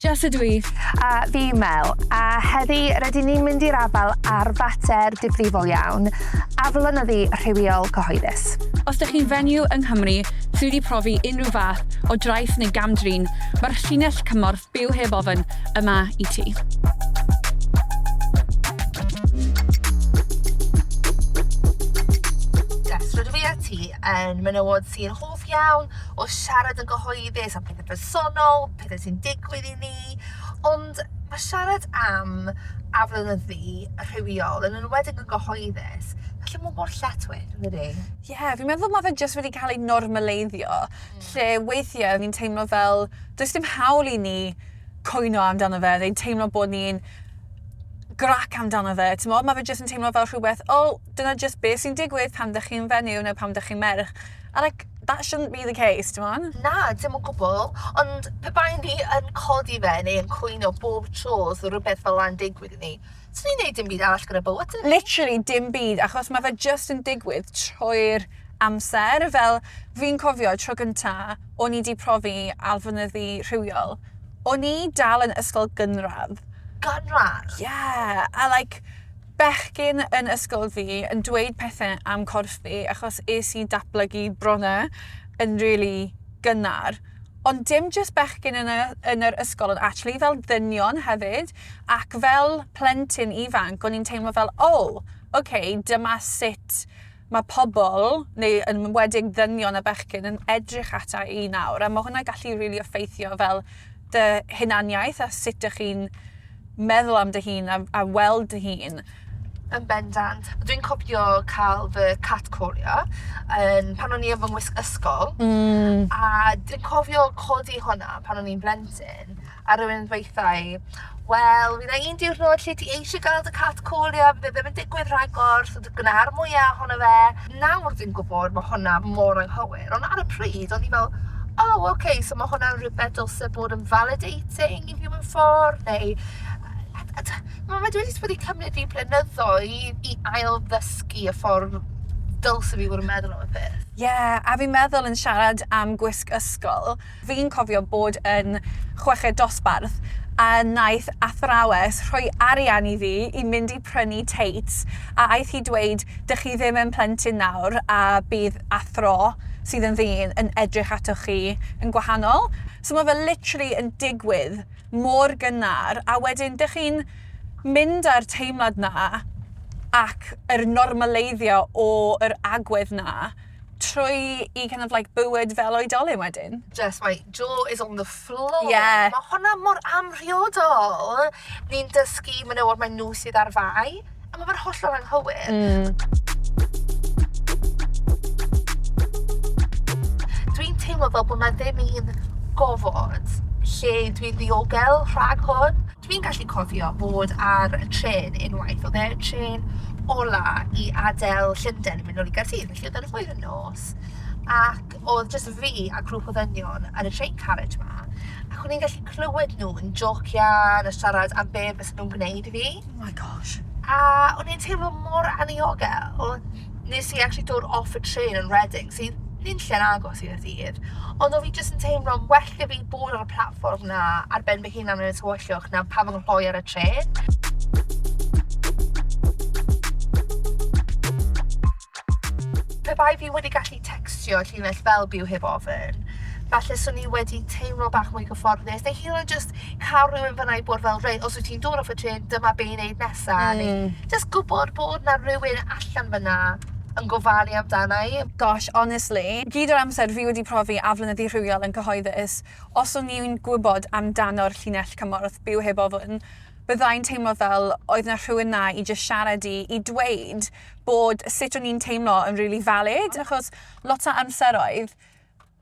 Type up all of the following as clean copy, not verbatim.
Jess ydw i. A fi Mel. A heddi rydyn ni'n mynd i'r afael ar fater difrifol iawn, aflonyddu rhywiol cyhoeddus. Os dych chi'n fenyw yng Nghymru sydd wedi profi unrhyw fath o drais neu gam-drin, mae'r llinell cymorth Byw Heb Ofn yma i ti. Jess, rydw i a ti yn menywod sy'n hoff iawn o siarad yn gyhoeddus am pethau personol, pethau sy'n digwydd i ni, ond mae siarad am aflonyddu rhywiol, yn enwedig yn gyhoeddus, falle mae mor lletchwith, yn dydi? Ie, yeah, fi'n meddwl mae fe jyst wedi cael ei normaleiddio, lle weithiau ni'n teimlo fel does dim hawl i ni cwyno amdano fe, neu'n teimlo bod ni'n grac amdano fe, ti'n Mae fe jyst yn teimlo fel rhywbeth, oh, dyna jyst beth sy'n digwydd pan dych chi'n fenyw neu pan dych chi'n merch. A like, that shouldn't be the case, ti'n mon? Na, dim o gwbl. Ond pe bai ni yn codi fe neu yn cwyno bob tro os oedd rhywbeth fel yna'n digwydd i ni, swn i'n neud dim byd arall gyda bywyd ni. Literally dim byd, achos mae fe just yn digwydd trwy'r amser. Fel, fi'n cofio tro gynta, o'n i 'di profi aflonyddu rhywiol. O'n i dal yn ysgol gynradd. Gynradd? Yeah, a like, bechgyn yn ysgol fi yn dweud pethau am corff fi achos es i datblygu bronnau yn really gynnar. Ond dim jyst bechgyn yn, y, yn yr ysgol, ond actually fel ddynion hefyd. Ac fel plentyn ifanc, o'n i'n teimlo fel, oh, okay, dyma sut mae pobl, neu yn enwedig ddynion a bechgyn, yn edrych ata i nawr. A mae hwnna gallu really effeithio fel dy hunaniaeth a sut ydych chi'n meddwl am dy hun a weld dy hun. Yn bendant. Dwi'n cofio cael fy catcallio yn, pan o'n i yn fy ngwisg ysgol. A dwi'n cofio codi hwnna pan o'n i'n blentyn a rhywun yn dweutha i, wel, fydd 'na un diwrnod lle ti eisiau gael dy catcallio, bydd e ddim yn digwydd rhagor, so gwna'r mwyaf ohono fe. Nawr dwi'n gwybod mae hwnna mor anghywir, ond ar y pryd o'n i fel, oh, okay, so mae hwnna'n rhywbeth dylse bod yn validating i fi mewn ffordd, neu... Mae fe wedi wedi cymryd fi blynyddoedd i ail ddysgu y ffordd dylse fi fod yn meddwl am y peth. Ie, yeah, a fi'n meddwl yn siarad am gwisg ysgol, fi'n cofio bod yn chweched dosbarth a naeth athrawes rhoi arian i fi i mynd i prynu teits a aeth hi dweud, dych chi ddim yn plentyn nawr a bydd athro sydd yn ddyn yn edrych atoch chi yn gwahanol. So mae fe literally yn digwydd mor gynnar a wedyn dych chi'n mynd â'r teimlad 'na ac yr normaleiddio o yr agwedd 'na trwy i kind of like bywyd fel oedolyn wedyn. Jess, my jaw is on the floor. Yeah. Mae hwnna mor amhriodol. Ni'n dysgu menywod mae nhw sydd ar fai, a mae fe'n hollol anghywir. Dwi'n teimlo fel bod 'na ddim un gofod lle dwi'n ddiogel rhag hwn. Dwi'n gallu cofio bod ar y trên unwaith, oedd e'r trên ola i adael Llundain i mynd nôl i Gaerdydd, felly oedd e'n hwyr yn nos, ac oedd jyst fi a grŵp o ddynion yn y train carriage 'ma, ac o'n i'n gallu clywed nhw yn jocian a siarad am be fysen nhw'n gwneud i fi. Oh my gosh. A o'n i'n teimlo mor anniogel. Nes i actually dod off y trên yn Reading, sydd nunlle'n agos i Gaerdydd, ond o'n fi jyst yn teimlo'n well 'da fi bod ar y platfform 'na ar ben fy hunan yn y tywyllwch na pan fy nghloi ar y trên. Pe bai fi wedi gallu tecstio llinell fel Byw Heb Ofn, falle 'swn i wedi teimlo bach mwy gyfforddus, neu hyd yn oed jyst cael rhywun fan'na i bod fel, reit, os wyt ti'n dod off y trên, dyma be i wneud nesa, neu jyst gwybod bod 'na rywun allan fan'na yn gofalu amdana i. Gosh, honestly, gyd o'r amser fi wedi profi aflonyddu rhywiol yn cyhoeddus, os o'n i'n gwybod amdano'r llinell cymorth Byw Heb Ofn, byddai'n teimlo fel oedd 'na rhywun 'na i jyst siarad i dweud bod sut o'n i'n teimlo yn really valid, achos lot o amseroedd,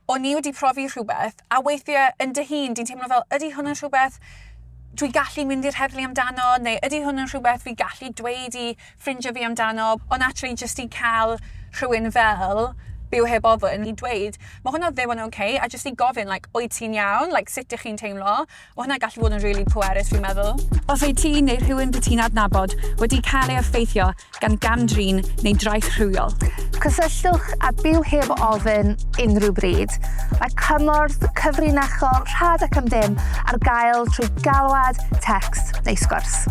o'n i wedi profi rhywbeth, a weithiau yn dy hun, di'n teimlo fel, ydy hwn yn rhywbeth dwi gallu mynd i'r heddlu amdano, neu ydy hwn yn rhywbeth fi gallu dweud i ffrindiau fi amdano, ond actually just i cael rhywun fel Byw Heb Ofn i dweud, "Mae hwnna ddim yn okay," a jyst i gofyn, like, "Wyt ti'n iawn?" Like, "Sut ydych chi'n teimlo?" Mae hwnna gallu bod yn really pwerus, fi'n meddwl. Os wyt ti neu rhywun wyt ti'n adnabod wedi cael ei effeithio gan gam-drin neu drais rhywiol, cysylltwch â Byw Heb Ofn unrhyw bryd. Mae cymorth cyfrinachol rhad ac am ddim ar gael trwy galwad, text neu sgwrs.